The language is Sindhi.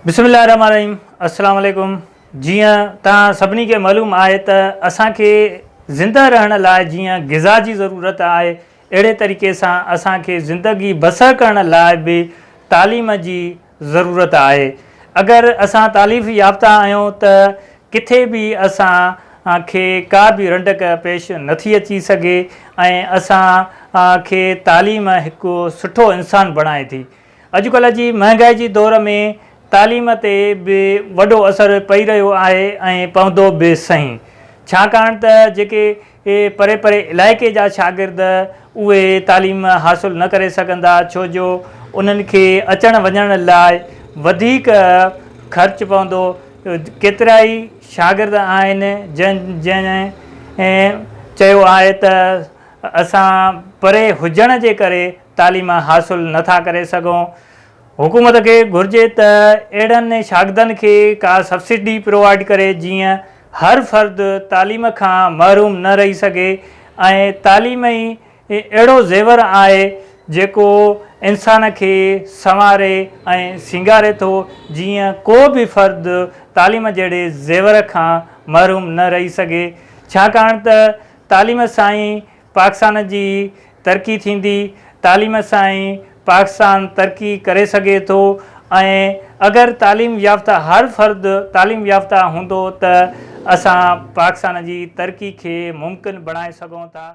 بسم الله الرحمن الرحيم السلام عليڪم جيئن توهان سڀني کي معلوم آهي ته اسان کي زنده رهڻ لاء جيئن غذا جي ضرورت آهي اهڙي طريقي سان اسان کي زندگي بسر ڪرڻ لاء به تعليم جي ضرورت آهي اگر اسان تعليف يافته آهيون ته ڪٿي به اسان کي ڪا به رنڊڪ پيش نٿي اچي سگهي ۽ اسان کي تعليم هڪ سٺو انسان بڻائي ٿي. اڄڪلهه جي مهنگائي جي دور ۾ تعليم تي به وڏو اثر پئي رهيو آهي ۽ پوندو به سهين ڇاڪاڻ ته جيڪي پري پري علائقي جا شاگرد اهي تعليم حاصل نه ڪري سگهندا ڇو جو انهن کي اچڻ وڃڻ لاء وڌيڪ خرچ پوندو ڪيترائي شاگرد آهن جن جنهن چيو آهي ته اسان پري هجڻ جي ڪري تعليم حاصل نه ٿا ڪري سگهون، حڪومت کي گهرجي ته اهڙن شاگردن کي ڪا سبسڊي پرووائيڊ ڪري جيئن هر فرد تعليم کان محروم نه رهي سگهي ۽ تعليم ئي اهڙو زيور آهي جيڪو انسان کي سنواري ۽ سينگاري ٿو جيئن ڪو به فرد تعليم جهڙي زيور کان محروم نه رهي سگهي ڇاڪاڻ ته تعليم سان ئي پاڪستان جي ترقي ٿيندي، تعليم سان ئي پاڪستان ترقي ڪري سگهي ٿو ۽ اگر تعليم يافته هر فرد تعليم يافته هوندو ته اسان پاڪستان جي ترقي کي ممڪن بڻائي سگهون ٿا.